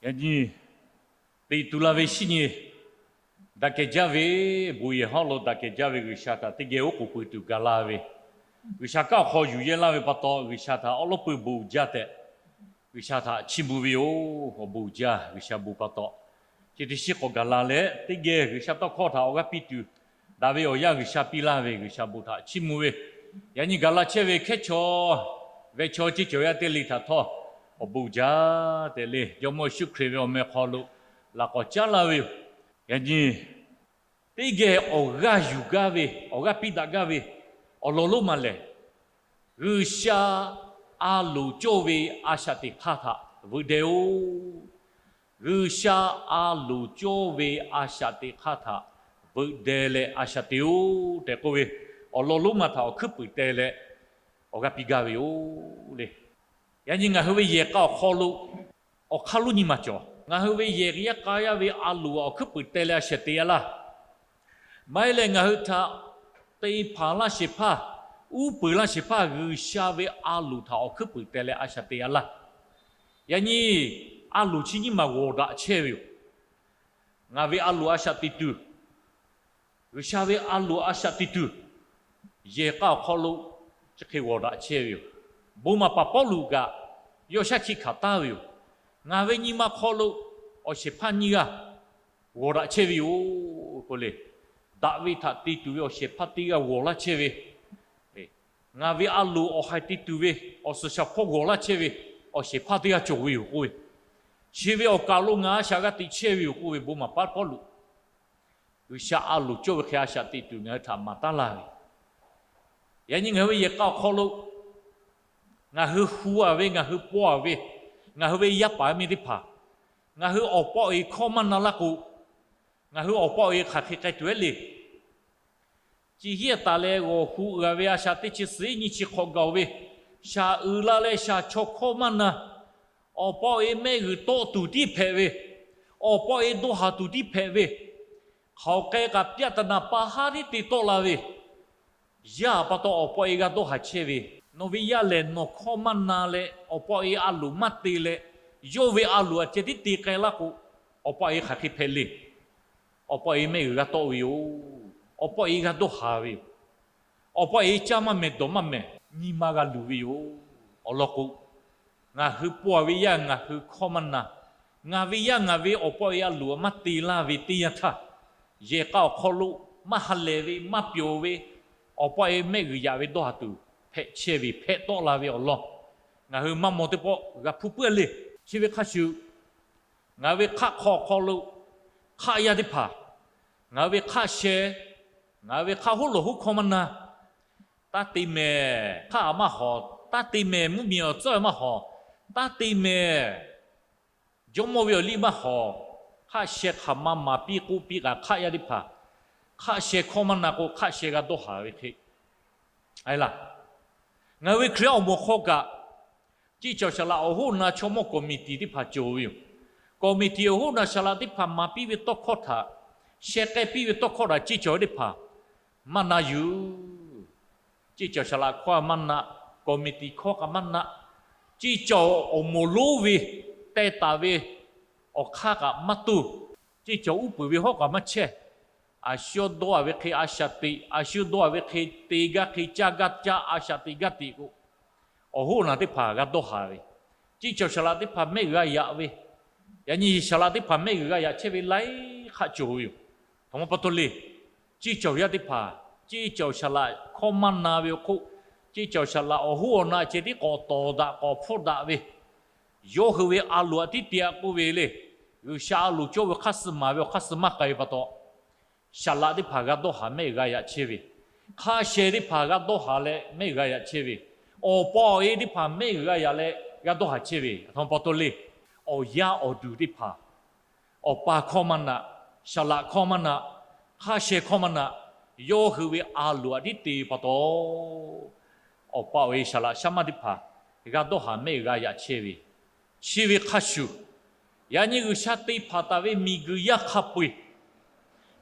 Yaꞈ nyi teꞈ tu la ve shinˉ nyi, daꞈ kehˬ jaˇ ve, bon yehˬ hawˉ lo daꞈ kehˬ jaˇ ve G'uiˬsha htaꞈ teˇ geh oˉ k'oˍ pui tuˬ gaˬ la ve, G'uiˬsha kanˉ awˬ hk'aw yuˬ yehˇ laˇ ve pa taw, G'uiˬsha htaꞈ awˉ lawˉ peuˇ bon jaˇ tehꞈ, G'uiˬsha htaꞈ chiˇ mvuh ve yoˬ. Awˬ bon jaˇ G'uiˬsha bon pa taw, chi teˇ shinˉ k'awꞈ gaˬ la leh, teˇ geh G'uiˬsha tawˇ hkawˇ htaꞈ awˬ g'aˇ piˇ tuˬ, daꞈ ve awˬ yanˇ G'uiˬsha piˇ laˇ ve G'uiˬsha bon htaꞈ chiˇ mvuh ve, yaꞈ nyi gaˬ la chehˇ ve hkehˉ chaw, ve chaw ceˇ cawˬ yaˇ teˇ le htaꞈ htawˇ, awˬ bon jaˇ tehꞈ le, Jawˇmawˇ Yeˍsuˆ Hkriꞈ ve awˬ meh hk'aw lo laꞈ k'awꞈ caˉ laˇ ve yoˬ. Yaꞈ nyi teˇ geh awˬ g'aˇ yuˬ gaˇ ve, awˬ g'aˇ piˇ daꞈ gaˇ ve awˬ lawn lonˉ ma lehˬ, G'uiˬsha a loˍ cawˇ ve a shaꞈ teꞈ hk'aˇ htaꞈ veuꞈ deh-oˬ. G'uiˬsha a loˍ cawˇ ve a shaꞈ teꞈ hk'aˇ htaꞈ veuꞈ deh leh a shaꞈ teꞈ-oˬ tehꞈ k'oˆ ve awˬ lawn lonˉ ma htaꞈ awˬ hkuiˉ puiˍ teh leh awˬ g'aˇ piˇ gaˇ ve yoˬ le. Yaꞈ nyi ngaˬ hui ve yehˬ k'a awˬ hk'aw lo awˬ hk'aˇ lonˉ nyi ma cawˬ. Ngaˬ hui ve yehˬ yaˇ k'a yaˇ ve a loˍ awˬ hkuiˉ puiˍ teh leh a shaꞈ teꞈ-a laˇ. Maˇ heˆ leh ngaˬ hui htaꞈ te hpanˍ laˇ shehˍ hpaˇ, uˉ peunˍ laˇ shehˍ hpaˇ G'uiˬsha ve a loˍ htaꞈ awˬ hkuiˉ puiˍ teh leh a shaꞈ teꞈ-a laˇ. Yaꞈ nyi a loˍ chi nyiˇ maˬ g'awˬ daꞈ chehˇ ve yoˬ. Ngaˬ ve a loˍ a shaꞈ teꞈ tuˬ, G'uiˬsha ve a loˍ a shaꞈ teꞈ tuˬ, yehˬ k'a awˬ hk'aw lo chi hk'e g'awˬ daꞈ chehˇ ve yoˬ. Bon maˍ paˍ Pawˇluꞈ kaꞈ yawˇ shaˉ hkiˆ hkanˍ taˍ ve yoˬ. Ngaˬ ve nyi ma hk'aw lo awˬ shehˍ hpaˇ nyiˇ g'aˇ g'awˬ daꞈ chehˇ ve yoˬ k'oˆ le. Daꞈ ve htaꞈ te tuˬ ve awˬ shehˍ hpaˇ teˇ g'aˇ g'awˬ laˇ chehˇ ve, ngaˬ ve a loˍ awˬ haiˬ te tuˬ ve awˬ suhˍ shaˍ hpawˇ g'awˬ laˇ chehˇ ve awˬ shehˍ hpaˇ teˇ g'aˇ cawˬ ve yoˬ k'oˆ ve, chi ve awˬ kaˍ lo ngaˬ a shaꞈ g'a teꞈ chehˇ ve yoˬ k'oˆ ve bon maˍ paˍ Pawˇluꞈ G'uiˬsha a loˍ cawˇ ve hk'e a shaꞈ teꞈ tuˬ ngaˬ hui htaꞈ maˍ taˉ laˇ ve. Yaꞈ nyi ngaˬ hui ve yehˬ k'a awˬ hk'aw lo ngaˬ hui hu-a ve, ngaˬ hui paw-a ve, ngaˬ hui ve yaˇ paˍ yaˇ miˇ teˇ hpaˍ, ngaˬ hui awˬ pa awˬ e hkawˇ maˇ na laˇ k'o, ngaˬ hui awˬ pa awˬ e hk'aˬ hk'e k'ai tuˬ-e le. Ci hiˉ taˍ leh g'awˬ hu g'a ve a shaꞈ teꞈ chi suhˍ nyi chi hk'awꞈ gaˬ-oˬ ve, shaˍ uiˍ la leh shaˍ chaw hkawˇ maˇ na, awˬ pa awˬ e mehˆ g'uiˬ tawˆ tuˬ tiˉ hpehꞈ ve, awˬ pa awˬ e dawˇ haˍ tuˬ tiˉ hpehꞈ ve, hk'aoˍ k'ai kaꞈ pyaˆ taˍ naˍ pa haˉ tiˉ te tawˆ la ve, yaˇ pa taw awˬ pa awˬ e g'a dawˇ haˍ chehˇ ve, nawˬ ve yaˇ lehˬ nawˬ hkawˇ maˇ na leh awˬ pa awˬ e a loˍ maˇ te leh, yawˇ ve a loˍ a ceh tiˉ te k'ai laˇ k'o, awˬ pa awˬ e hk'aˬ hk'e hpehꞈ le. Awˬ pa awˬ e mehˆ g'uiˬ g'a tawˆ ve yoˬ. Awˬ pa awˬ e g'a dawˇ haˍ ve yoˬ. Awˬ pa awˬ e caˇ maˇ mehˍ dawˬ maˇ mehˍ, nyi ma g'a luˬ ve yoˬ. Awˬ lawn k'o, ngaˬ hui paw-a ve yaˇ ngaˬ hui hkawˇ maˇ na, ngaˬ ve yaˇ ngaˬ ve awˬ pa awˬ e a loˍ maˇ te laˇ ve teˇ yanˇ htaˇ, yehˬ k'a awˬ hk'aw lo maˇ ha lehˬ ve maˇ pyawˬ ve, awˬ pa awˬ e mehˆ g'uiˬ yaꞈ ve dawˇ haˍ tuˬ hpehꞈ chehˇ ve hpehꞈ tawˆ la ve awˬ lawn ngaˬ hui maˇ maw teˇ pawˆ g'a hpuˇ puiˉ le. Chi ve hk'a shuˍ, ngaˬ hui ve hk'aˆ hk'aw awˬ hk'aw lo hk'aˆ yaˇ teˇ hpaˍ, ngaˬ hui ve hk'aˆ sheh, ngaˬ hui ve hk'aˆ hoˉ lawˬ hoˉ hkawˇ maˇ na, taˇ te mehˍ hk'aˆ a maˇ hawˍ, taˇ te mehˍ mvuhˇmiˬ awˬ tcuhˉ maˇ hawˍ, taˇ te mehˍ jawˇmawˇ ve awˬ liˇ maˇ hawˍ, hk'aˆ sheh hk'aˬ ma maˍ piˇ k'oˆ piˇ kaꞈ hk'aˆ yaˇ teˇ hpaˍ, hk'aˆ sheh hkawˇ maˇ na k'o hk'aˆ sheh g'a dawˇ haˍ ve hk'e, a laˇ. Ngaˬ hui ve Hkriꞈ yaˇ awˬ moˍ hk'aw kaꞈ, ceˇ cawˬ saˍ laꞈ awˬ hoˉ na chaw mawˇ committee teˇ hpaˍ cawˬ ve yoˬ. Committee awˬ hoˉ na saˍ laꞈ teˇ hpaˍ maˍ piˇ ve tawˇ hkawˇ htaꞈ, sheh k'ai piˇ ve tawˇ hkawˇ htaꞈ ceˇ cawˬ teˇ hpaˍ maˇ na yuˬ. Ceˇ cawˬ saˍ laꞈ hkawˇ maˇ na, committee hkawˇ kaꞈ maˇ na, ceˇ cawˬ awˬ moˍ lonˉ ve teh taˍ ve awˬ hk'aˇ kaꞈ maˇ tuˬ, ceˇ cawˬ uˉ peunˍ ve hawˉ kaꞈ maˇ chehˇ. A shu dawˇ-a ve hk'e a shaꞈ teꞈ, a shu dawˇ-a ve hk'e te gaˇ hk'e caˇ gaˇ caˇ a shaꞈ teꞈ gaˇ teꞈ k'o, awˬ hoˉ na teˇ hpaˍ g'a dawˇ haˍ ve, ceˇ cawˬ saˍ laꞈ teˇ hpaˍ mehˆ g'a yaꞈ ve, yaꞈ nyi saˍ laꞈ teˇ hpaˍ mehˆ g'a yaꞈ chehˇ ve laiˉ hk'aˆ cawˬ ve yoˬ. Htaꞈ maˇ pa taw le, ceˇ cawˬ yaˇ teˇ hpaˍ ceˇ cawˬ saˍ laꞈ hkawˇ maˇ na ve awˬ hk'oˆ, ceˇ cawˬ saˍ laꞈ awˬ hoˉ awˬ na ceh tiˉ k'awꞈ tawˍ daꞈ k'awꞈ hpfuhˆ daꞈ ve, yawˇ hui ve a loˍ a tiˉ te-a k'oˆ ve le. G'uiˬsha a loˍ cawˇ ve hk'aˇ suh maˍ ve awˬ hk'aˇ suh maˇ k'ai ve pa taw, saˍ laꞈ teˇ hpaˍ g'a dawˇ haˍ mehˆ g'a yaꞈ chehˇ ve, hk'a sheh teˇ hpaˍ g'a dawˇ haˍ leh mehˆ g'a yaꞈ chehˇ ve, awˬ pa awˬ e teˇ hpaˍ mehˆ g'a yaꞈ leh g'a dawˇ haˍ chehˇ ve, htaꞈ maˇ pa taw le. Awˬ yaˇ awˬ duˬ teˇ hpaˍ, awˬ pa hkawˇ maˇ na, saˍ laꞈ hkawˇ maˇ na, hk'a sheh hkawˇ maˇ na, yawˇ hui ve a loˍ a tiˉ te pa taw, awˬ pa awˬ e saˍ laꞈ shaˉ maˇ teˇ hpaˍ g'a dawˇ haˍ mehˆ g'a yaꞈ chehˇ ve, chi ve hk'a shuˍ, yaꞈ nyi G'uiˬsha te hpanˍ taˍ ve miˬguiˬ yaˇ hk'a peu-eˬ,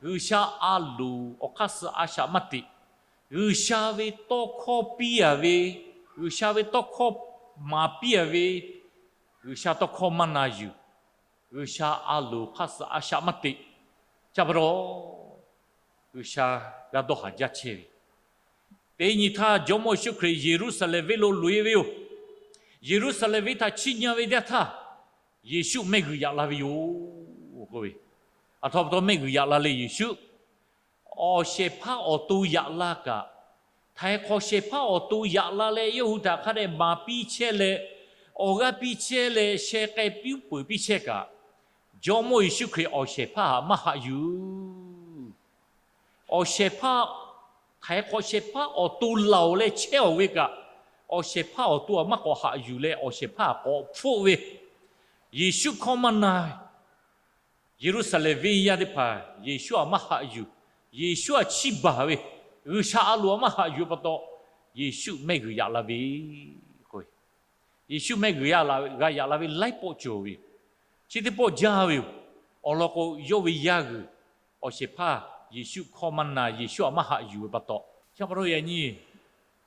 G'uiˬsha a loˍ awˬ hk'aˇ suh a shaꞈ maˇ teꞈ, G'uiˬsha ve tawˇ hkawˇ piˇ-a ve, G'uiˬsha ve tawˇ hkawˇ maˍ piˇ-a ve, G'uiˬsha tawˇ hkawˇ maˇ na yuˬ. G'uiˬsha a loˍ hk'aˇ suh a shaꞈ maˇ teꞈ. Chi pa taw, G'uiˬsha g'a dawˇ haˍ jaˇ chehˇ ve, teˇ nyi htaˇ Jawˇmawˇ Yeˍsuˆ Hkriꞈ Yeˍruˆsaˍlehnˍ venˇ lo loꞈ-e ve yoˬ. Yeˍruˆsaˍlehnˍ venˇ htaꞈ chiˇ nyi ve teˇ yanˇ htaˇ, Yeˍsuˆ mehˆ g'uiˬ yaꞈ la ve yoˬ k'oˆ ve. Aˬ htoꞈ pa taw mehˆ g'uiˬ yaꞈ la le Yeˍsuˆ. Awˬ shehˍ hpaˇ awˬ to yaꞈ la kaꞈ, htaiˍ hk'awꞈ shehˍ hpaˇ awˬ to yaꞈ la leh yawˇ hui htaꞈ hk'a dehꞈ maˍ piˇ chehˇ leh, awˬ g'aˇ piˇ chehˇ leh sheh k'ai piˇ peuˬ piˇ chehˇ kaꞈ, Jawˇmawˇ Yeˍsuˆ Hkriꞈ awˬ shehˍ hpaˇ htaꞈ maˇ haꞈ yuˬ. Awˬ shehˍ hpaˇ, htaiˍ hk'awꞈ shehˍ hpaˇ awˬ to laˬ-oˬ leh chehˇ-oˬ ve kaꞈ, awˬ shehˍ hpaˇ awˬ to htaꞈ maˇ k'awꞈ haꞈ yuˬ leh awˬ shehˍ hpaˇ htaꞈ k'awꞈ hpfuhˆ ve, Yeˍsuˆ hkawˇ maˇ na Yeˍruˆsaˍlehnˍ venˇ yaˇ teˇ hpaˍ Yeˍsuˆ htaꞈ maˇ haꞈ yuˬ, Yeˍsuˆ htaꞈ chiˇ baˬ ve, G'uiˬsha a loˍ htaꞈ maˇ haꞈ yuˬ pa taw, Yeˍsuˆ mehˆ g'uiˬ yaꞈ la ve k'o, Yeˍsuˆ mehˆ g'uiˬ yaꞈ la, g'a yaꞈ la ve laiˉ pawˆ cawˬ ve yoˬ. Chi teˇ pawˆ jaˇ ve yoˬ. Awˬ lawn k'o, yawˇ ve yaˇ g'uiˬ awˬ shehˍ hpaˇ Yeˍsuˆ hkawˇ maˇ na, Yeˍsuˆ htaꞈ maˇ haꞈ yuˬ ve pa taw, chi pa taw yaꞈ nyi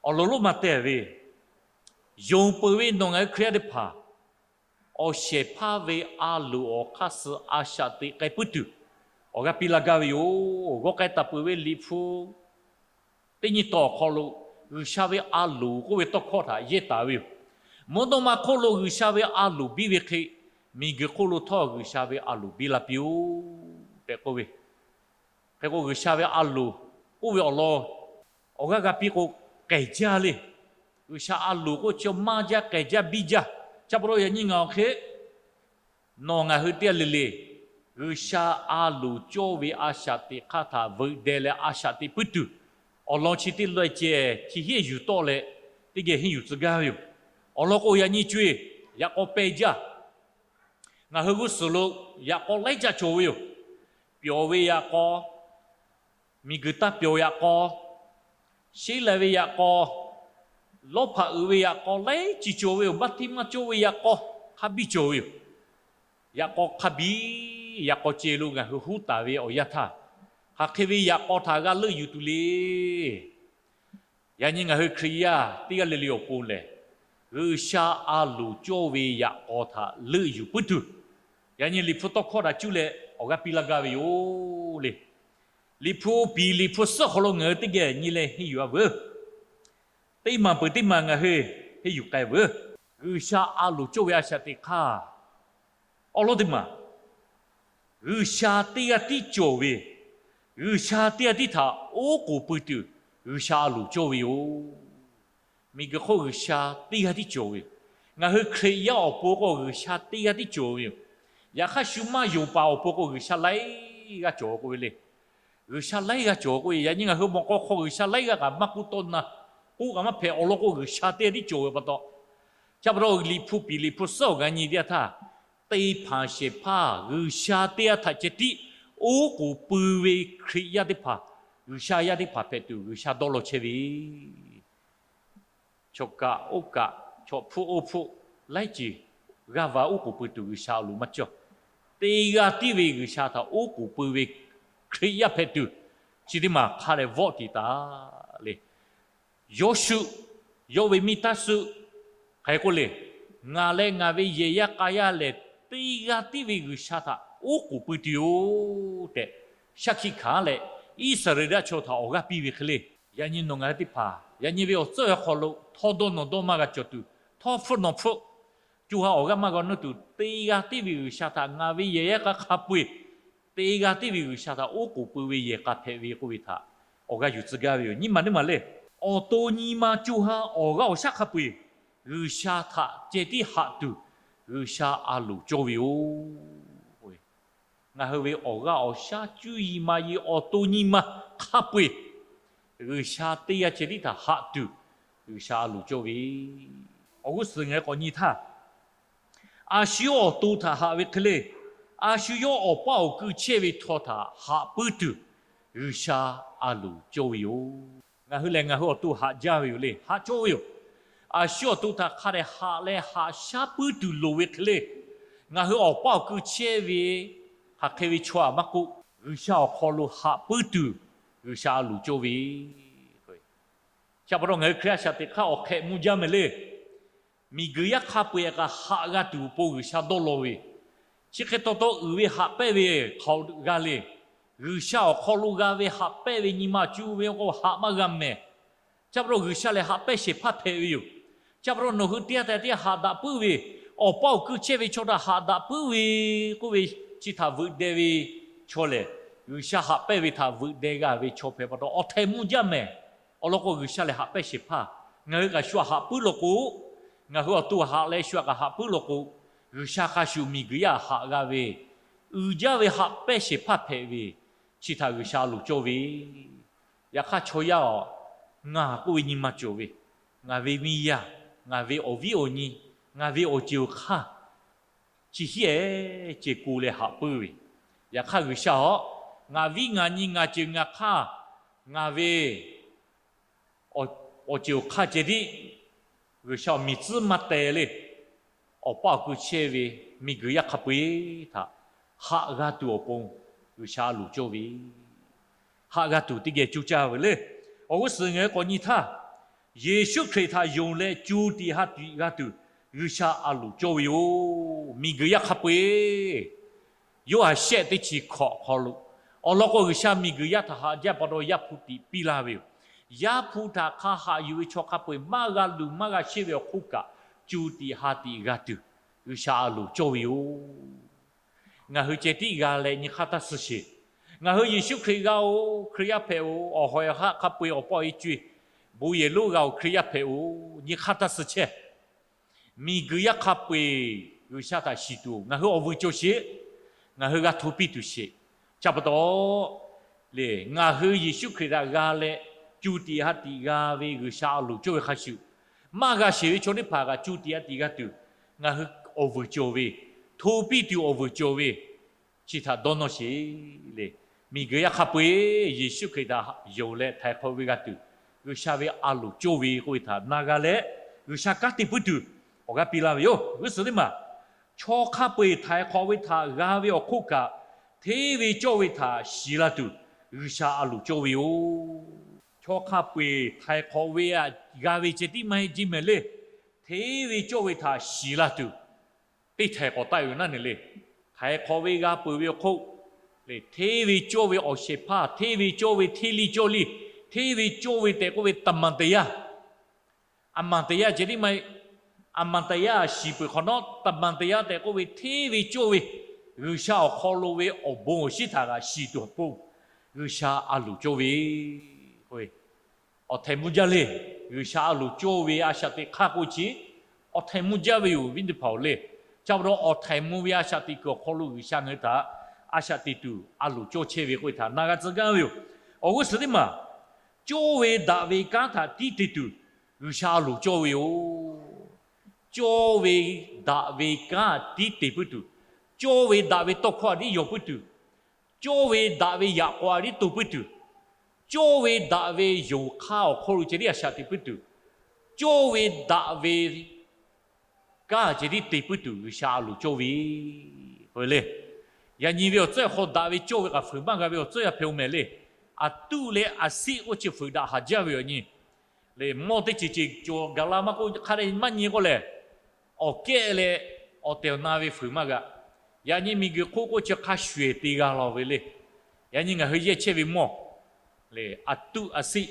awˬ lawn lonˉ maˇ teh ve, yonˍ peuˬ ve nawˬ ngaˬ hui Hkriꞈ yaˇ teˇ hpaˍ awˬ shehˍ hpaˇ ve a loˍ awˬ hk'aˇ suh a shaꞈ teꞈ k'ai puiˉ tuˬ, awˬ g'aˇ piˇ laˇ gaˇ ve yoˬ. G'awˇ k'ai taˍ peuˬ ve Liꞈ hpu teˇ nyi tawˇ awˬ hk'aw lo, G'uiˬsha ve a loˍ k'oˆ ve tawˇ hkawˇ htaꞈ yehˇ taˍ ve yoˬ. Mvuhˇ naw ma hk'oˆ lo G'uiˬsha ve a loˍ biˇ ve hk'e, miˬguiˬ hk'oˆ lo htawˇ G'uiˬsha ve a loˍ biˇ la piˇ-oˆ tehꞈ k'oˆ ve. Hk'e k'o, G'uiˬsha ve a loˍ k'oˆ ve awˬ lawn awˬ g'aˇ g'a piˇ k'o, k'ehˬ jaˇ le. G'uiˬsha a loˍ k'oˆ chi maˇ jaˇ, k'ehˬ jaˇ, biˇ jaˇ. Chi pa taw yaꞈ nyi ngaˬ awˬ hk'e nawˬ ngaˬ hui teˇ g'aˇ le le, G'uiˬsha a loˍ cawˇ ve a shaꞈ teꞈ hk'aˇ htaꞈ veuꞈ deh leh a shaꞈ teꞈ puiˉ tuˬ, awˬ lawn chi teˇ laweh ceh chi hehnˇ yuˬ tawˆ leh teˇ geh henˇ yuˬ tcuh gaˇ ve yoˬ. Awˬ lawn k'o, yaꞈ nyi co-e yaꞈ k'aw peh jaˇ. Ngaˬ hui g'uˇ suhˍ lo yaꞈ k'aw laiˉ caˆ cawˬ ve yoˬ. Pyawˬ ve yaꞈ k'aw, miˬguiˬ taˇ pyawˬ yaꞈ k'aw, sheˉ lai ve yaꞈ k'aw, lawˇ hpaꞈ uiˍ ve yaꞈ k'aw laiˉ ceuˬ cawˬ ve yoˬ. Baˆtiˆmaˇ cawˇ ve yaꞈ k'aw hk'a biˇ cawˬ ve yoˬ. Yaꞈ k'aw hk'a biˇ, yaꞈ k'aw ceh lo ngaˬ hui huˉ taˍ ve awˬ yanˇ htaˇ, hk'aˬ hk'e ve yaꞈ k'aw htaꞈ g'a leuˆ yuˬ tuˬ le. Yaꞈ nyi ngaˬ hui Hkriꞈ yaˇ teˇ g'aˇ le le awˬ pon lehˬ, G'uiˬsha a loˍ cawˇ ve yaꞈ k'aw htaꞈ leuˆ yuˬ puiˉ tuˬ, yaꞈ nyi Liꞈ hpu tawˇ hkawˇ htaꞈ cuˇ leh awˬ g'aˇ piˇ laˇ gaˇ ve yoˬ le. Liꞈ hpu piˍ Liꞈ hpu suhˉ awˬ hk'aw lo ngaˬ hui teˇ geh nyi leh henˇ yuˬ-a veuˬ. Teˇ maˬ peuˬ teˇ maˬ ngaˬ hui henˇ yuˬ k'ai veuˬ. G'uiˬsha a loˍ cawˇ ve a shaꞈ teꞈ hk'aˇ, awˉ lawˉ teˇ maˬ G'uiˬsha teˇ g'aˇ tiˉ cawˬ ve, G'uiˬsha teˇ g'aˇ tiˉ htaꞈ oˉ k'oˍ pui tuˬ G'uiˬsha a loˍ cawˇ ve yoˬ. Miˬguiˬ hk'oˆ G'uiˬsha teˇ g'aˇ tiˉ cawˬ ve yoˬ. Ngaˬ hui Hkriꞈ yaˇ awˬ pon k'o G'uiˬsha teˇ g'aˇ tiˉ cawˬ ve yoˬ. Yaꞈ hk'aˇ shu maˇ yonˍ paˍ awˬ pon k'o G'uiˬsha laiˉ g'aˇ cawˬ k'oˆ ve le. G'uiˬsha laiˉ g'aˇ cawˬ k'oˆ ve, yaꞈ nyi ngaˬ hui mawꞈ k'aw hk'aw G'uiˬsha laiˉ g'aˇ kaꞈ maˇ k'oˆ tawˆ na, k'oˆ kaꞈ maˇ hpehꞈ. Awˬ lawn k'o G'uiˬsha teˇ g'aˇ tiˉ cawˬ ve pa taw, chi pa taw Liꞈ hpu piˍ Liꞈ hpu suhˉ awˬ g'aˇ nyi teˇ yanˇ htaˇ, teˇ hpaˍ shehˍ hpaˇ G'uiˬsha teˇ g'aˇ htaꞈ ceh tiˉ oˉ k'oˍ pui ve Hkriꞈ yaˇ teˇ hpaˍ, G'uiˬsha yaˇ teˇ hpaˍ hpehꞈ tuˬ G'uiˬsha dawˇ law chehˇ ve. Chaw kaꞈ oˇ kaꞈ, chaw hpfuhˆ oˇ hpfuhˆ, laiˉ ceuˬ g'aˇ va oˉ k'oˍ pui tuˬ G'uiˬsha a loˍ maˇ cawˇ. Teˇ g'aˇ tiˉ ve G'uiˬsha htaꞈ oˉ k'oˍ pui ve Hkriꞈ yaˇ hpehꞈ tuˬ, chi teˇ maˬ hk'a dehꞈ vawˆ tiˍ taˍ le. Yawˇshuˆ, yawˇ ve miˇ taˇ suhˆ, hk'aˬ hk'e k'oˆ le, ngaˬ leh ngaˬ ve yehˬ yaˇ k'a yaˇ lehˬ, teˇ g'aˇ tiˉ ve G'uiˬsha htaꞈ oˉ k'oˍ pui tuˬ yoˬ tehꞈ, shaˉ hkiˆ hkanˍ leh, Iˉsaˍreˍlaˆ chaw htaꞈ awˬ g'aˇ piˇ ve hk'e le. Yaꞈ nyi nawˬ ngaˬ hui teˇ hpaˍ, yaꞈ nyi ve awˬ tcuhˉ awˬ hk'aw lo htawˇ dawˇ nawˬ dawˇ maˇ g'a cawˬ tuˬ, htawˇ hpfuhˆ nawˬ hpfuhˆ, co ha awˬ g'aˇ maˇ g'a nuˇ tuˬ, teˇ g'aˇ tiˉ ve G'uiˬsha htaꞈ ngaˬ ve yehˬ yaˇ k'a hk'a peu-eˬ, teˇ g'aˇ tiˉ ve G'uiˬsha htaꞈ oˉ k'oˍ pui ve yehˬ k'a hpehꞈ ve k'oˆ ve htaꞈ awˬ g'aˇ yuˬ tcuh gaˇ ve yoˬ. Nyiˇ maˬ teˇ maˬ le, awˬ to nyi ma co ha awˬ g'aˇ awˬ shaˉ hk'a peu-eˬ G'uiˬsha htaꞈ ceh tiˉ haꞈ tuˬ G'uiˬsha a loˍ cawˇ ve yoˬ. Ngaˬ hui ve awˬ g'aˇ awˬ shaˉ cuˇ yiˍ maˍ yiˍ awˬ to nyi ma hk'a peu-eˬ G'uiˬsha teˇ g'aˇ ceh tiˉ htaꞈ haꞈ tuˬ G'uiˬsha a loˍ cawˇ ve. Awˬ g'uˇ suhˍ ngaˬ hui k'awꞈ nyi htaˇ, a shu yawˇ awˬ to htaꞈ haꞈ ve hk'e le, a shu yawˇ awˬ paˇ awˬ kui chehˇ ve htawˇ htaꞈ haꞈ puiˉ tuˬ G'uiˬsha a loˍ cawˇ ve yoˬ. Ngaˬ hui lehˬ ngaˬ hui awˬ to haꞈ jaˇ ve yoˬ le, haꞈ cawˇ ve yoˬ. A shu yawˇ awˬ to htaꞈ hk'a dehꞈ haꞈ leh haꞈ shaˉ puiˉ tuˬ loˍ ve hk'e le, ngaˬ hui awˬ paˇ awˬ kui chehˇ ve hk'aˬ hk'e ve chaw htaꞈ maˇ k'oˆ, G'uiˬsha awˬ hk'aw lo haꞈ puiˉ tuˬ G'uiˬsha a loˍ cawˇ ve. Chi pa taw ngaˬ hui Hkriꞈ yaˇ shaꞈ teꞈ hk'aˇ awˬ hk'ehꞈ mvuh jaˇ mehˍ le. Miˬguiˬ yaˇ hk'a peu-eˬ kaꞈ haꞈ g'a tuˬ awˬ pon G'uiˬsha dawˇ law ve yoˬ. Chi hk'e taw taw uiˍ ve haꞈ pehnˇ ve hk'aoꞈ g'a le. G'uiˬsha awˬ hk'aw lo g'a ve haꞈ pehnˇ ve nyi ma cuˇ ve k'o haꞈ maˇ g'a mehˍ. Chi pa taw G'uiˬsha lehˬ haꞈ pehnˇ shehˍ hpaˇ hpehꞈ ve yoˬ. Chi pa taw nawˬ hui teˇ g'aˇ teˇ g'aˇ haꞈ daꞈ puiˉ ve, awˬ paˇ awˬ kui chehˇ ve chaw htaꞈ haꞈ daꞈ puiˉ ve k'oˆ ve, chi htaꞈ veuꞈ deh ve chaw lehˬ, G'uiˬsha haꞈ pehnˇ ve htaꞈ veuꞈ deh g'a ve chaw hpehꞈ pa taw awˬ htaiˍ mvuh jaˇ mehˍ. Awˬ lawn k'o G'uiˬsha lehˬ haꞈ pehnˇ shehˍ hpaˇ. Ngaˬ hui kaꞈ shu htaꞈ haꞈ puiˉ law k'o, ngaˬ hui awˬ to haꞈ leh shu htaꞈ kaꞈ haꞈ puiˉ law k'o, G'uiˬsha hk'a shuˍ miˬguiˬ yaˇ haꞈ g'a ve, uiˍ jaˇ ve haꞈ pehnˇ shehˍ hpaˇ hpehꞈ ve, chi htaꞈ G'uiˬsha a loˍ cawˇ ve. Yaꞈ hk'aˇ chaw yaˇ-oˬ, ngaˬ k'oˆ ve nyi ma cawˬ ve, ngaˬ ve miˇ yaˇ, ngaˬ ve awˬ viˉ awˬ nyi, ngaˬ ve awˬ ceuˬ awˬ hk'aˇ, chi hiˉ-ehˍ ceh ko leh haꞈ puiˉ ve. Yaꞈ hk'aˇ G'uiˬsha-oˬ, ngaˬ viˉ ngaˬ nyi ngaˬ ceuˬ ngaˬ hk'aˇ, ngaˬ ve awˬ ceuˬ awˬ hk'aˇ ceh tiˉ G'uiˬsha awˬ miˬ tcuhˉ maˇ teh le. Awˬ paˇ awˬ kui chehˇ ve miˬguiˬ yaˇ hk'a peu-eˬ htaꞈ haꞈ g'a tuˬ awˬ pon G'uiˬsha a loˍ cawˇ ve, haꞈ g'a tuˬ teˇ geh coˇ caˇ ve le. Awˬ g'uˇ suhˍ ngaˬ hui k'awꞈ nyi htaˇ, Yeˍsuˆ Hkriꞈ htaꞈ yonˍ leh co tiꞈ ha tiꞈ g'a tuˬ G'uiˬsha a loˍ cawˇ ve yoˬ, miˬguiˬ yaˇ hk'a peu-eˬ. Yoˇhanˬ shehˆ teˇ chi hkawꞈ hk'aw lo, awˬ lawn k'o G'uiˬsha miˬguiˬ yaˇ htaꞈ haꞈ jaˇ pa taw Yaˇ hpu tiꞈ piˇ laˇ ve yoˬ. Yaˇ hpu htaꞈ hk'a haꞈ yuˬ ve chaw hk'a peu-eˬ maˇ g'a luˬ maˇ g'a sheˆ ve awˬ hk'oˆ kaꞈ, co tiꞈ ha tiꞈ g'a tuˬ G'uiˬsha a loˍ cawˇ ve yoˬ. Ngaˬ hui ceh tiˉ g'a leh nyi hk'aˇ taˇ suh sheˍ. Ngaˬ hui Yeˍsuˆ Hkriꞈ g'a-oˬ, Hkriꞈ yaˇ hpehꞈ-oˬ, awˬ hawˬ awˬ haˆ hk'a peu-eˬ awˬ pa awˬ e co-e bon yehˬ lonˉ g'a-oˬ, Hkriꞈ yaˇ hpehꞈ-oˬ, nyi hk'aˇ taˇ suh chehˇ. Miˬguiˬ yaˇ hk'a peu-eˬ G'uiˬsha htaꞈ shiˍ tuˬ ngaˬ hui awˬ vuiˬ cawˬ sheˍ. Ngaˬ hui g'a hto piˇ tuˬ sheˍ. Chi pa taw le, ngaˬ hui Yeˍsuˆ Hkriꞈ htaꞈ g'a leh, co tiꞈ ha tiꞈ g'a ve G'uiˬsha a loˍ cawˇ ve hk'a shuˍ, maˇ g'a sheˍ ve chaw teˇ hpaˍ kaꞈ co tiꞈ ha tiꞈ g'a tuˬ, ngaˬ hui awˬ vuiˬ cawˬ ve, hto piˇ tuˬ awˬ vuiˬ cawˬ ve, chi htaꞈ dawˇ nawˇ sheˍ le. Miˬguiˬ yaˇ hk'a peu-eˬ Yeˍsuˆ Hkriꞈ htaꞈ yonˍ leh htaiˍ hk'awꞈ ve g'a tuˬ, G'uiˬsha ve a loˍ cawˇ ve k'oˆ ve htaꞈ na g'a leh, G'uiˬsha kanˉ te puiˉ tuˬ awˬ g'aˇ piˇ laˇ ve yoˬ. G'uˇ suhˍ teˇ maˬ, chaw hk'a peu-eˬ htaiˍ hk'awꞈ ve htaꞈ g'a ve awˬ hk'oˆ kaꞈ, hteˇ ve cawˇ ve htaꞈ shiˍ la tuˬ G'uiˬsha a loˍ cawˇ ve yoˬ. Chaw hk'a peu-eˬ htaiˍ hk'awꞈ ve g'a ve ceh tiˉ maˇ heˆ, jeˇ mehˍ le. Hteˇ ve cawˇ ve htaꞈ shiˍ la tuˬ teˇ htaiˍ k'awꞈ taˆ ve naˉ ne le. Htaiˍ hk'awꞈ ve g'a peuˬ ve awˬ hk'oˆ, hteˇ ve cawˇ ve awˬ shehˍ hpaˇ, hteˇ ve cawˇ ve hteˇ liˇ cawˇ liˇ, hteˇ ve cawˇ ve tehꞈ k'oˆ ve သမ္မာတရား, အမှန်တရား ceh tiˉ maˇ heˆ. အမှန်တရား shiˍ peuˬ hk'awꞈ nawˉ သမ္မာတရား tehꞈ k'oˆ ve hteˇ ve cawˇ ve G'uiˬsha awˬ hk'aw lo ve awˬ bon awˬ shinˉ htaꞈ g'a shiˍ tuˬ awˬ pon G'uiˬsha a loˍ cawˇ ve k'o, awˬ htaiˍ mvuh jaˇ le. G'uiˬsha a loˍ cawˇ ve a shaꞈ teꞈ hk'aˇ k'oˆ chi, awˬ htaiˍ mvuh jaˇ ve yoˬ, viˉ teˇ hpaˍ-oˬ le. Chi pa taw awˬ htaiˍ mvuh ve a shaꞈ teꞈ kuiˬ awˬ hk'aw lo G'uiˬsha ngaˬ hui htaꞈ a shaꞈ teꞈ tuˬ a loˍ cawˇ chehˇ ve k'oˆ ve htaꞈ na g'a tcuh gaˇ ve yoˬ. Awˬ g'uˇ suhˍ teˇ maˬ, cawˇ ve daꞈ ve kanˉ htaꞈ tiˉ te tuˬ G'uiˬsha a loˍ cawˇ ve yoˬ. Cawˇ ve daꞈ ve kanˉ tiˉ te puiˉ tuˬ, cawˇ ve daꞈ ve tawˇ hkawˇ a tiˉ yaw puiˉ tuˬ, cawˇ ve daꞈ ve yaꞈ k'aw a tiˉ to puiˉ tuˬ, cawˇ ve daꞈ ve yonˍ hk'aˇ awˬ hk'aw lo ceh tiˉ a shaꞈ teꞈ puiˉ tuˬ, cawˇ ve daꞈ ve kanˉ ceh tiˉ te puiˉ tuˬ G'uiˬsha a loˍ cawˇ ve k'o le. Yaꞈ nyi ve awˬ tcuhˉ awˬ hk'aw daꞈ ve cawˇ ve kaꞈ fuiˍ maˇ g'a ve awˬ tcuhˉ yaˇ hpehꞈ-oˬ mehˍ le. Aˬ tuˆ leh aˬ siˆ k'oˆ chi fuiˍ daꞈ haˍ jaˇ ve yoˬ nyi. Le mawˇ teˇ ceuˬ ceuˬ cawˬ gaˬ la maˇ k'oˆ hk'a dehꞈ maˇ nyi k'oˆ lehˬ, awˬ kehˉ leh awˬ tehˬ awˬ na ve fuiˍ maˇ g'a. Yaꞈ nyi miˬguiˬ hk'oˆ k'oˆ chi hk'a shuˍ ehˬ te g'a la ve le. Yaꞈ nyi ngaˬ hui yehˇ chehˇ ve mawˇ le, aˬ tuˆ aˬ siˆ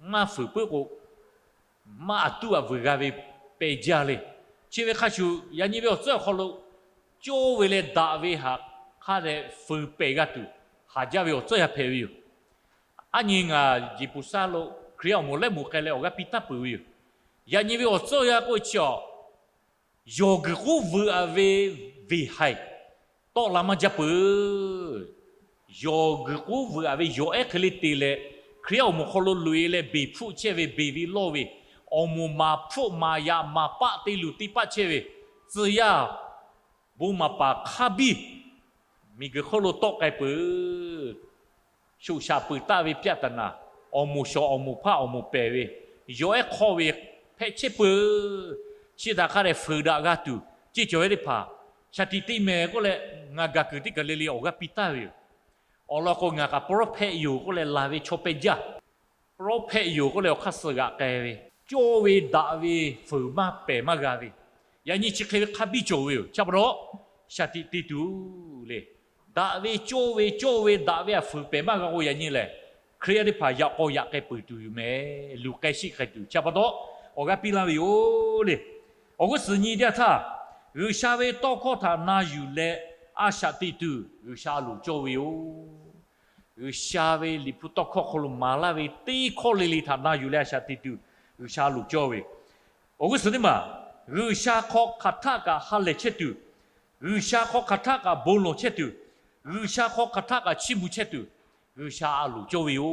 maˇ fuiˍ puiˉ k'o, maˇ aˬ tuˆ aˬ vuiˬ g'a ve pehˬ jaˇ le. Chi ve hk'a shuˍ yaꞈ nyi ve awˬ tcuhˉ awˬ hk'aw lo cawˇ ve leh daꞈ ve htaꞈ hk'a dehꞈ fuiˍ pehˬ g'a tuˬ haˍ jaˇ ve awˬ tcuhˉ yaˇ hpehꞈ ve yoˬ. Aˉ nyi ngaˬ Yeˍpuˍsaˇ lo Hkriꞈ yaˇ awˬ moˍ lehˉ moˍ k'ai leh awˬ g'aˇ piˇ taˍ peuˬ ve yoˬ. Yaꞈ nyi ve awˬ tcuhˉ yaˇ k'oˆ chi awˬ, yawˬ guiˬ k'oˉ vuiˬ-aˬ ve veˬ haiˬ tawˆ la maˇ jaˇ peuˬ. Yawˬ guiˬ k'oˉ vuiˬ-aˬ ve yawˬ ehˉ hk'e le te leh, Hkriꞈ yaˇ awˬ moˍ hk'aw lo loꞈ-e leh beˬ hpfuhˆ chehˇ ve beˬ ve lawˇ ve, awˬ moˍ maˍ hpfuhˆ maˍ yaꞈ maˍ paˆ te luˬ te paˆ chehˇ ve tcuh yaˇ bon maˍ paˍ hk'a biˇ miˬguiˬ hk'oˆ lo tawˆ k'ai peuˬ. Shoꞈ shaꞈ peuˬ taˆ ve ပြဿနာ, awˬ moˍ shawˍ awˬ moˍ hpaˇ awˬ moˍ pehˬ ve, yawˬ ehˉ hk'awˇ ve hpehꞈ chehˇ peuˬ. Chi htaꞈ hk'a dehꞈ fuiˍ daꞈ g'a tuˬ, ceˇ cawˬ ve teˇ hpaˍ shaˍ tiꞈ te mehˍ k'oˆ leh, ngaˬ gaˬ kuiˬ teˇ kaˬ le le awˬ g'aˇ piˇ taˍ ve yoˬ. Awˬ lawn k'o, ngaˬ kaꞈ prophet yoˬ k'oˆ leh laˬ ve chaw pehˬ jaˇ. Prophet yoˬ k'oˆ leh awˬ hk'aˇ suh g'aꞈ k'ai ve, cawˇ ve daꞈ ve fuiˍ maˇ pehˬ maˇ g'a ve, yaꞈ nyi chi hk'e ve hk'a biˇ cawˬ ve yoˬ. Chi pa taw, shaˍ tiꞈ te tuˬ le. Daꞈ ve cawˇ ve cawˇ ve daꞈ ve aˬ fuiˍ pehˍ maˇ g'a k'o, yaꞈ nyi lehˬ Hkriꞈ yaˇ teˇ hpaˍ yaꞈ k'aw yaꞈ k'ai peuˬ tuˬ yoˬ meh. Luˬ k'ai sheˆ k'ai tuˬ. Chi pa taw, awˬ g'aˇ piˇ laˇ ve yoˬ le. Awˬ g'uˇ suhˍ nyi teˇ yanˇ htaˇ, G'uiˬsha ve tawˇ hkawˇ htaꞈ na yuˬ leh a shaꞈ teꞈ tuˬ G'uiˬsha a loˍ cawˇ ve yoˬ. G'uiˬsha ve Liꞈ hpu tawˇ hkawˇ hk'aw lo maˍ laˇ ve teˇ hkawˇ le le htaꞈ na yuˬ leh a shaꞈ teꞈ tuˬ G'uiˬsha a loˍ cawˇ ve. Awˬ g'uˇ suhˍ teˇ maˬ, G'uiˬsha hk'aw hk'aˬ htaˆ kaꞈ ha lehˬ chehˇ tuˬ, G'uiˬsha hk'aw hk'aˬ htaˆ kaꞈ bon lawˬ chehˇ tuˬ, G'uiˬsha hk'aw hk'aˬ htaˆ kaꞈ chiˇ mvuh chehˇ tuˬ, G'uiˬsha a loˍ cawˇ ve yoˬ.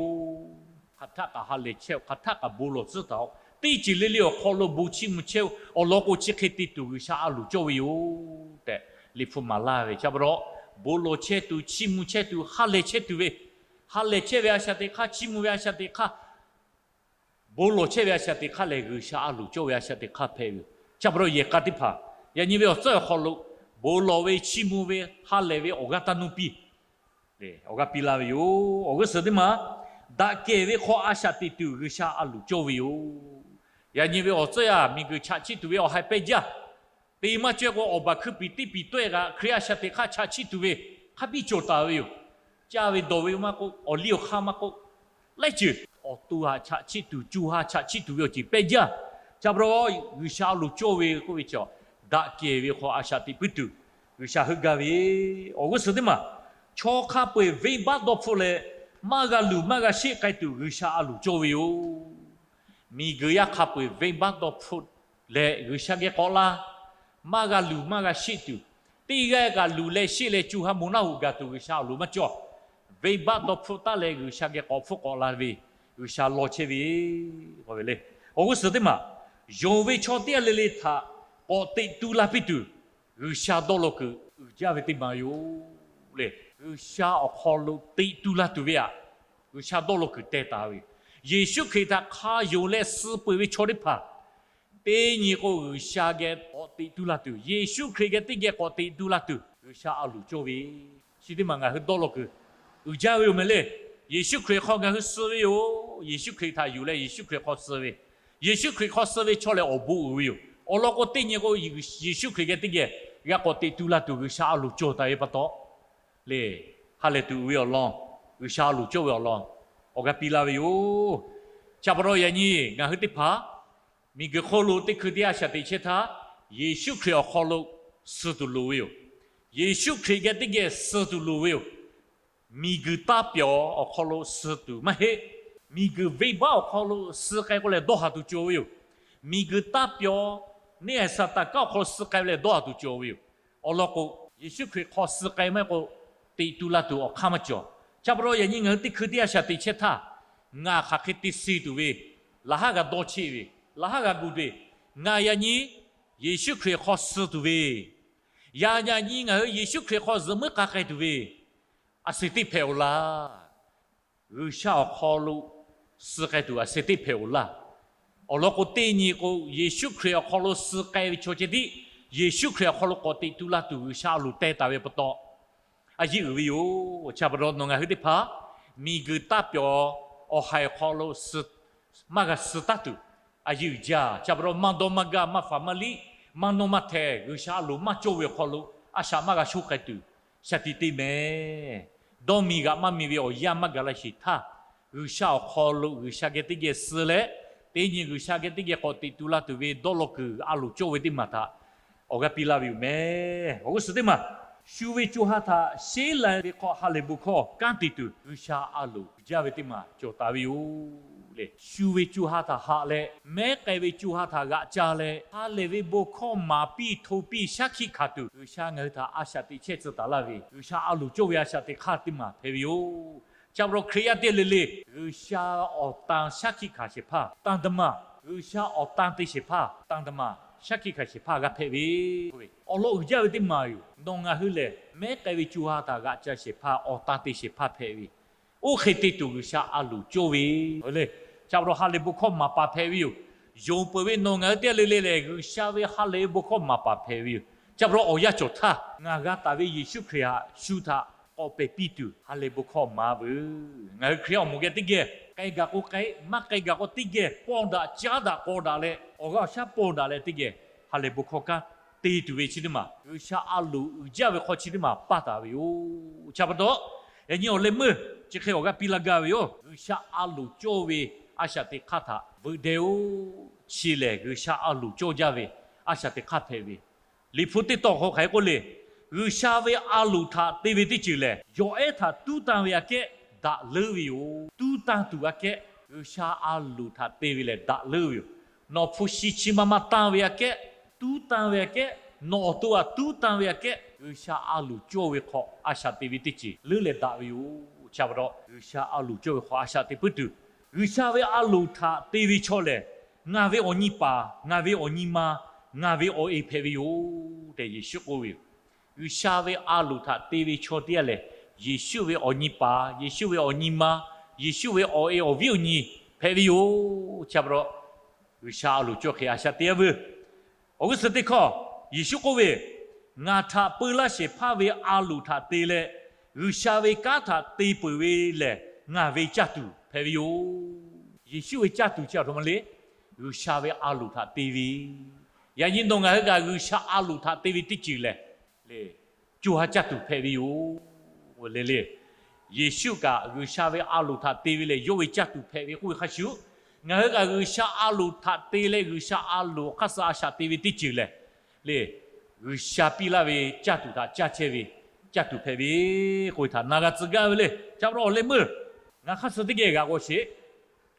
Hk'aˬ htaˆ kaꞈ ha lehˬ chehˇ, hk'aˬ htaˆ kaꞈ bon lawˬ tcuhˉ taˍ-oˬ. Teˇ ceuˬ le le awˬ hk'aw lo bon chiˇ mvuh chehˇ-oˬ. Awˬ lawn k'o, chi hk'e te tuˬ G'uiˬsha a loˍ cawˇ ve yoˬ tehꞈ Liꞈ hpu maˍ laˇ ve. Chi pa taw, bon lawˬ chehˇ tuˬ, chiˇ mvuh chehˇ tuˬ, ha lehˬ chehˇ tuˬ ve, ha lehˬ chehˇ ve a shaꞈ teꞈ hk'aˇ, chiˇ mvuh ve a shaꞈ teꞈ hk'aˇ, bon lawˬ chehˇ ve a shaꞈ teꞈ hk'aˇ lehˬ, G'uiˬsha a loˍ cawˇ ve a shaꞈ teꞈ hk'aˇ hpehꞈ ve yoˬ. Chi pa taw, yehˬ k'a teˇ hpaˍ yaꞈ nyi ve awˬ tcuhˉ awˬ hk'aw lo bon lawˬ ve, chiˇ mvuh ve, ha lehˬ ve awˬ g'aˇ taˇ nuˇ piˇ le, awˬ g'aˇ piˇ laˇ ve yoˬ. Awˬ g'uˇ suhˍ teˇ maˬ, daꞈ kehˬ ve hk'aw a shaꞈ teꞈ tuˬ G'uiˬsha a loˍ cawˇ ve yoˬ. Yaꞈ nyi ve awˬ tcuhˉ yaˇ miˬguiˬ chaꞈ chiˇ tuˬ ve awˬ haiˬ pehˇ jaˇ. Te maˇ caweh k'o, awˬ baˬ hkui piˍ teˇ piˍ tawehˇ kaꞈ Hkriꞈ a shaꞈ teꞈ hk'aˇ chaꞈ chiˇ tuˬ ve hk'a biˇ cawˬ taˍ ve yoˬ. Caˇ ve dawˬ ve maˇ k'oˆ, awˬ liˇ awˬ hk'aˇ maˇ k'oˆ, laiˉ ceuˬ awˬ to haꞈ chaꞈ chiˇ tuˬ, co ha chaꞈ chiˇ tuˬ ve awˬ ceuˬ pehˇ jaˇ. Chi pa taw, G'uiˬsha a loˍ cawˇ ve k'oˆ ve chi, daꞈ kehˬ ve hk'aw a shaꞈ teꞈ puiˉ tuˬ G'uiˬsha heuˆ gaˇ ve. Awˬ g'uˇ suhˍ teˇ maˬ, chaw hk'a peu-eˬ venˇbaˆ dawˇ hpfuhˆ leh, maˇ g'a luˬ maˇ g'a sheˆ k'ai tuˬ G'uiˬsha a loˍ cawˇ ve yoˬ. Miˬguiˬ yaˇ hk'a peu-eˬ venˇbaˆ dawˇ hpfuhˆ leh G'uiˬsha geh k'awꞈ la, maˇ g'a luˬ maˇ g'a sheˆ tuˬ, teˇ g'aˇ kaꞈ luˬ leh sheˆ leh co ha moˍ naˇ hoꞈ gaˬ tuˬ G'uiˬsha awˬ loˍ maˇ cawˇ. Venˇbaˆ dawˇ hpfuhˆ taˉ leh G'uiˬsha geh k'awꞈ hpfuhˆ k'awꞈ la ve, G'uiˬsha law chehˇ ve, k'oˆ ve le. Awˬ g'uˇ suhˍ teˇ maˬ, yonˍ ve chaw teˇ g'aˇ le le htaꞈ k'awꞈ teꞈ tu la piˇ tuˬ, G'uiˬsha dawˇ law kuiˬ uiˍ jaˇ ve teˇ maˬ yoˬ le. G'uiˬsha awˬ hk'aw lo teꞈ tu la tuˬ ve aꞈ, G'uiˬsha dawˇ law kuiˬ teh taˍ ve. Yeˍsuˆ Hkriꞈ htaꞈ hk'a yonˍ leh suh peuˬ ve chaw teˇ hpaˍ, teˇ nyi k'o G'uiˬsha geh k'awꞈ teꞈ tu la tuˬ, Yeˍsuˆ Hkriꞈ geh teˇ geh k'awꞈ teꞈ tu la tuˬ G'uiˬsha a loˍ cawˇ ve. Chi teˇ maˬ ngaˬ hui dawˇ law kuiˬ uiˍ jaˇ ve yoˬ meh le. Yeˍsuˆ Hkriꞈ hk'aw ngaˬ hui suh ve yoˬ. Yeˍsuˆ Hkriꞈ htaꞈ yuˬ leh Yeˍsuˆ Hkriꞈ hk'aw suh ve, Yeˍsuˆ Hkriꞈ hk'aw suh ve chaw lehˬ awˬ bon uiˍ ve yoˬ. Awˬ lawn k'o, teˇ nyi k'o Yeˍsuˆ Hkriꞈ geh teˇ geh g'a k'awꞈ teꞈ tu la tuˬ G'uiˬsha a loˍ cawˬ taˍ ve pa taw le, ha lehˬ tuˬ uiˍ ve awˬ lawn, G'uiˬsha a loˍ cawˇ ve awˬ lawn, awˬ g'aˇ piˇ laˇ ve yoˬ. Chi pa taw, yaꞈ nyi ngaˬ hui teˇ hpaˍ miˬguiˬ hk'oˆ lo teˇ hkui teˇ g'aˇ shaˍ teꞈ chehˇ htaˇ, Yeˍsuˆ Hkriꞈ awˬ hk'aw lo suh tuˬ loˍ ve yoˬ. Yeˍsuˆ Hkriꞈ geh teˇ geh suh tuˬ loˍ ve yoˬ. Miˬguiˬ taˇ pyawˬ awˬ hk'aw lo suh tuˬ maˇ heˆ. Miˬguiˬ venˇbaˆ awˬ hk'aw lo suh k'ai k'o lehˬ dawˇ haˍ tuˬ cawˬ ve yoˬ. Miˬguiˬ taˇ pyawˬ neˇ haiˬ Saˍtanˍ kanˉ awˬ hk'aw lo suh k'ai ve lehˬ dawˇ haˍ tuˬ cawˬ ve yoˬ. Awˬ lawn k'o, Yeˍsuˆ Hkriꞈ hk'aw suh k'ai maˇ heˆ k'o, teꞈ tu la tuˬ awˬ hk'aˇ maˇ cawˬ. Chi pa taw, yaꞈ nyi ngaˬ hui teˇ hkui teˇ g'aˇ shaˍ teꞈ chehˇ htaˇ, ngaˬ hk'aˬ hk'e te suh tuˬ ve, laˬ haˉ g'a dawˇ cheˆ ve, laˬ haˉ g'a gu ve, ngaˬ yaꞈ nyi Yeˍsuˆ Hkriꞈ hk'aw suh tuˬ ve, yaꞈ yaꞈ nyi ngaˬ hui Yeˍsuˆ Hkriꞈ hk'aw zuhꞈ muiˉ k'a k'ai tuˬ ve, a suh teˇ hpehꞈ-oˬ laˇ. G'uiˬsha awˬ hk'aw lo suh k'ai tuˬ a suh teˇ hpehꞈ-oˬ laˇ. Awˬ lawn k'o, teˇ nyi k'o Yeˍsuˆ Hkriꞈ awˬ hk'aw lo suh k'ai ve chaw ceh tiˉ Yeˍsuˆ Hkriꞈ awˬ hk'aw lo k'awꞈ teꞈ tu la tuˬ G'uiˬsha a loˍ teh taˍ ve pa taw, a yeˇ uiˍ ve yoˬ. Chi pa taw, nawˬ ngaˬ hui teˇ hpaˍ miˬguiˬ taˇ pyawˬ awˬ haiˬ awˬ hk'aw lo maˇ g'a suh taˉ tuˬ, a yeˇ uiˍ jaˇ. Chi pa taw, maˇ dawˇ maˇ gaˇ, maˇ faˍ maˇ liˇ, maˇ nawˇ maˇ hteh, G'uiˬsha a loˍ maˇ cawˇ ve awˬ hk'aw lo a shaꞈ maˇ g'a shonˇ k'ai tuˬ, shaˍ tiꞈ te mehˍ. Dawˇ miˬ g'aꞈ maˇ miˬ ve awˬ yanˇ maˇ gaˬ la sheˍ htaˇ, G'uiˬsha awˬ hk'aw lo G'uiˬsha geh teˇ geh suh leh, teˇ nyi G'uiˬsha geh teˇ geh k'awꞈ teꞈ tu la tuˬ ve dawˇ law kuiˬ a loˍ cawˇ ve teˇ maˬ htaꞈ awˬ g'aˇ piˇ laˇ ve yoˬ mehˍ. Awˬ g'uˇ suhˍ teˇ maˬ, shu ve co ha htaꞈ sheˉ la ve hk'aw ha lehˬ bon hkawˇ kanˉ te tuˬ G'uiˬsha a loˍ jaˇ ve teˇ maˬ cawˬ taˍ ve yoˬ le. Shu ve co ha htaꞈ haꞈ leh, mehˉ k'ai ve co ha htaꞈ g'aꞈ ca leh, ha lehˬ ve bon hkawˇ maˍ piˇ hto piˇ shaˉ hkiˆ hkanˍ tuˬ G'uiˬsha ngaˬ hui htaꞈ a shaꞈ teꞈ chehˇ tcuh taˍ laˇ ve, G'uiˬsha a loˍ cawˇ ve a shaꞈ teꞈ hk'aˇ teˇ maˬ hpehꞈ ve yoˬ. Chi pa taw, Hkriꞈ yaˇ teˇ g'aˇ le le G'uiˬsha awˬ tan shaˉ hkiˆ hkanˍ shehˍ hpaˇ သံတမန်, G'uiˬsha awˬ tan te shehˍ hpaˇ သံတမန်, shaˉ hkiˆ hkanˍ shehˍ hpaˇ g'a hpehꞈ ve, awˬ lawn uiˍ jaˇ ve teˇ maˬ yoˬ. Nawˬ ngaˬ hui lehˬ, mehˉ k'ai ve co ha htaꞈ g'aꞈ ca shehˍ hpaˇ, awˬ tan te shehˍ hpaˇ hpehꞈ ve, oˇ hk'e te tuˬ G'uiˬsha a loˍ cawˇ ve le. Chi pa taw, ha lehˬ bon hkawˇ maˍ paˍ hpehꞈ ve yoˬ. Yonˍ peuˬ ve nawˬ ngaˬ hui teˇ g'aˇ le le lehˬ, G'uiˬsha ve ha lehˬ ve bon hkawˇ maˍ paˍ hpehꞈ ve yoˬ. Chi pa taw, awˬ yanˇ cawˬ htaˇ, ngaˬ g'a taˍ ve Yeˍsuˆ Hkriꞈ htaꞈ shu htaꞈ k'awꞈ pehˬ piˇ tuˬ ha lehˬ bon hkawˇ maˍ veuˬ. Ngaˬ hui Hkriꞈ yaˇ awˬ moˍ geh teˇ geh k'ai gaˬ k'o k'ai, maˇ k'ai gaˬ k'o teˇ geh paw daꞈ caˉ daꞈ k'aw daꞈ leh, awˬ g'aˇ awˬ shaˉ paw daꞈ leh teˇ geh ha lehˬ bon hkawˇ kanˉ te tuˬ ve chi teˇ maˬ, G'uiˬsha a loˍ uiˍ jaˇ ve hk'aw chi teˇ maˬ paˇ taˍ ve yoˬ. Chi pa taw, yaꞈ nyi awˬ leh meuˇ chi hk'e awˬ g'aˇ piˇ laˇ gaˇ ve yoˬ. G'uiˬsha a loˍ cawˇ ve a shaꞈ teꞈ hk'aˇ htaꞈ veuꞈ deh-oˬ. Chi lehˬ, G'uiˬsha a loˍ cawˇ jaˇ ve a shaꞈ teꞈ hk'aˇ hpehꞈ ve, Liꞈ hpu teˇ tawˇ hk'aw hk'aˬ hk'e k'oˆ le, G'uiˬsha ve a loˍ htaꞈ te ve teˇ ceuˬ lehˬ, yawˬ ehˉ htaꞈ tuˉ tanˇ ve aꞈ kehˉ daꞈ leuˉ ve yoˬ. Tuˉ tanˇ tuˬ aꞈ kehˉ G'uiˬsha a loˍ htaꞈ te ve lehˬ daꞈ leuˉ ve yoˬ. Nawˬ hpu shi chi ma ma tanˇ ve aꞈ kehˉ, tuˉ tanˇ ve aꞈ kehˉ, nawˬ awˬ to aꞈ tuˉ tanˇ ve aꞈ kehˉ, G'uiˬsha a loˍ cawˇ ve hk'aw a shaꞈ teꞈ ve teˇ ceuˬ leuˉ leh daꞈ ve yoˬ. Chi pa taw, G'uiˬsha a loˍ cawˇ ve hk'aw a shaꞈ teꞈ puiˉ tuˬ, G'uiˬsha ve a loˍ htaꞈ te ve chaw lehˬ, ngaˬ ve awˬ nyi paˍ, ngaˬ ve awˬ nyi ma, ngaˬ ve awˬ e hpehꞈ ve yoˬ tehꞈ Yeˍsuˆ k'oˆ ve yoˬ. G'uiˬsha ve a loˍ htaꞈ te ve chaw teˇ g'aˇ lehˬ, Yeˍsuˆ ve awˬ nyi paˍ, Yeˍsuˆ ve awˬ nyi ma, Yeˍsuˆ ve awˬ e awˬ viˉ awˬ nyi hpehꞈ ve yoˬ. Chi pa taw, G'uiˬsha a loˍ cawˇ hk'e a shaꞈ teꞈ yaˇ veuˬ. Awˬ g'uˇ suhˍ teˇ hkawˇ Yeˍsuˆ k'oˆ ve, Ngaˬ htaꞈ peu laˇ shehˍ hpaˇ ve a loˍ htaꞈ te leh G'uiˬsha ve kanˉ htaꞈ te peuˬ ve lehˬ, ngaˬ ve caˇ tuˬ hpehꞈ ve yoˬ. Yeˍsuˆ ve caˇ tuˬ chi a htoꞈ ma le. G'uiˬsha ve a loˍ htaꞈ te ve. Yaꞈ nyi nawˬ ngaˬ hui kaꞈ G'uiˬsha a loˍ htaꞈ te ve teˇ ceuˬ lehˬ, le, co ha caˇ tuˬ hpehꞈ ve yoˬ. Le le, Yeˍsuˆ kaꞈ G'uiˬsha ve a loˍ htaꞈ te ve lehˬ yawˇ ve caˇ tuˬ hpehꞈ ve k'oˆ ve hk'a shuˍ, ngaˬ hui kaꞈ G'uiˬsha a loˍ htaꞈ te leh G'uiˬsha a loˍ awˬ hk'aˇ suh a shaꞈ teꞈ ve teˇ ceuˬ lehˬ, le, G'uiˬsha piˇ laˇ ve caˇ tuˬ htaꞈ caˇ chehˇ ve caˇ tuˬ hpehꞈ ve k'oˆ ve htaꞈ na g'a tcuh gaˇ ve le. Chi pa taw awˬ leh meuˇ ngaˬ hk'aˇ suh teˇ geh g'a g'aw sheˍ.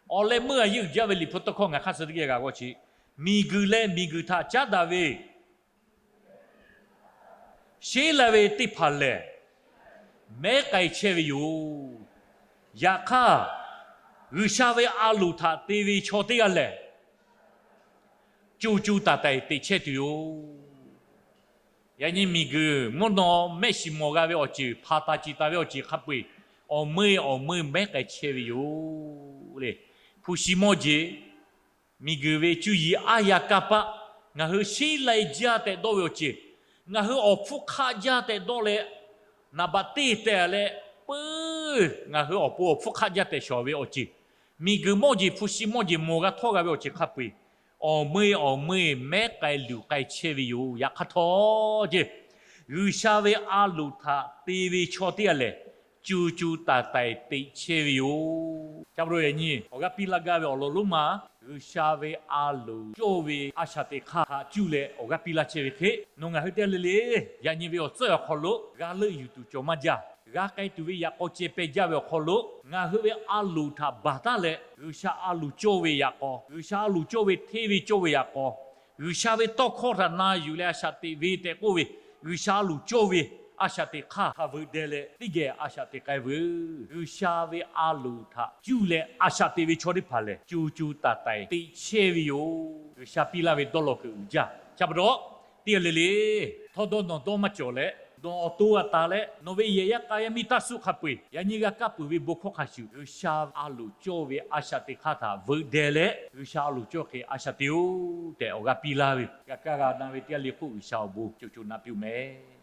Awˬ leh meuˇ a yeˇ uiˍ jaˇ ve Liꞈ hpu tawˇ hkawˇ ngaˬ hk'aˇ suh teˇ geh g'a g'aw sheˍ. Miˬguiˬ leh miˬguiˬ htaꞈ caˉ daꞈ ve sheˉ lai ve teˇ hpaˍ lehˬ, mehˉ k'ai chehˇ ve yoˬ. Yaꞈ hk'aˇ, G'uiˬsha ve a loˍ htaꞈ te ve chaw teˇ g'aˇ lehˬ, co co taiˍ taiˍ teꞈ chehˇ tuˬ yoˬ. Yaꞈ nyi miˬguiˬ mvuhˇ naw mehˆ shiˍ mawˬ g'a ve awˬ ceuˬ, hpaˍ taˍ ciˍ taˍ ve awˬ ceuˬ hk'a peu-eˬ, awˬ meuˇ awˬ meuˇ mehˉ k'ai chehˇ ve yoˬ le. Hpu shi mawˇ jeˬ, miˬguiˬ ve cuˇ yiˍ aˉ yaˇ kanˇ paˆ, ngaˬ hui sheˉ lai jaˇ tehꞈ dawˇ ve awˬ ceuˬ, ngaˬ hui awˬ hpfuhˇ hk'aˆ jaˇ tehꞈ dawˇ leh, naˍ baꞈ teˇ tehꞈ leh, puiˉ ngaˬ hui awˬ pon awˬ hpfuhˇ hk'aˆ jaˇ tehꞈ shawˍ ve awˬ ceuˬ, miˬguiˬ mawˇ jeˬ hpu shi mawˇ jeˬ mawˬ g'a htawˇ g'a ve awˬ ceuˬ hk'a peu-eˬ, awˬ meuˇ awˬ meuˇ mehˉ k'ai luˬ k'ai chehˇ ve yoˬ. Yaꞈ hk'aˇ htawˇ jeˬ, G'uiˬsha ve a loˍ htaꞈ te ve chaw teˇ g'aˇ lehˬ, co co taiˍ taiˍ teꞈ chehˇ ve yoˬ. Ca pa taw yaꞈ nyi awˬ g'aˇ piˇ laˇ gaˇ ve awˬ lawn lonˉ ma, G'uiˬsha ve a loˍ cawˇ ve a shaꞈ teꞈ hk'aˇ htaꞈ cuˇ leh awˬ g'aˇ piˇ laˇ chehˇ ve hk'e, nawˬ ngaˬ hui teˇ g'aˇ le le, yaꞈ nyi ve awˬ tcuhˉ awˬ hk'aw lo g'a leuˆ yuˬ tuˬ cawˬ maˇ jaˇ. G'a k'ai tuˬ ve yaꞈ k'aw ceh peh jaˇ ve awˬ hk'aw lo ngaˬ hui ve a loˍ htaꞈ baˬ taˉ leh, G'uiˬsha a loˍ cawˇ ve yaꞈ k'aw, G'uiˬsha a loˍ cawˇ ve hteˇ ve cawˇ ve yaꞈ k'aw, G'uiˬsha ve tawˇ hkawˇ htaꞈ na yuˬ leh a shaꞈ teꞈ ve tehꞈ k'oˆ ve, G'uiˬsha a loˍ cawˇ ve a shaꞈ teꞈ hk'aˇ htaꞈ veuꞈ deh leh teˇ geh a shaꞈ teꞈ k'ai veuˬ. G'uiˬsha ve a loˍ htaꞈ cuˇ leh a shaꞈ teꞈ ve chaw teˇ hpaˍ lehˬ, co co taiˍ taiˍ teꞈ chehˇ ve yoˬ. G'uiˬsha piˇ laˇ ve dawˇ law kuiˬ uiˍ jaˇ. Cha pa taw, teˇ g'aˇ le le, htawˇ dawˇ nawˬ dawˇ maˇ cawˬ leh, nawˬ awˬ to g'a taˍ leh nawˬ ve yehˬ yaˇ k'a yaˇ miˇ taˇ suˆ hk'a peu-eˬ yaꞈ nyi g'a kaˇ peuˬ ve bon hkawˇ hk'a shuˍ, G'uiˬsha a loˍ cawˇ ve a shaꞈ teꞈ hk'aˇ htaꞈ veuꞈ deh leh G'uiˬsha a loˍ cawˇ hk'e a shaꞈ teꞈ-oˬ tehꞈ awˬ g'aˇ piˇ laˇ ve, g'a kaˇ g'a na ve teˇ g'aˇ le hk'oˆ G'uiˬsha awˬ bon co co naꞈ piˇ-oˬ meh.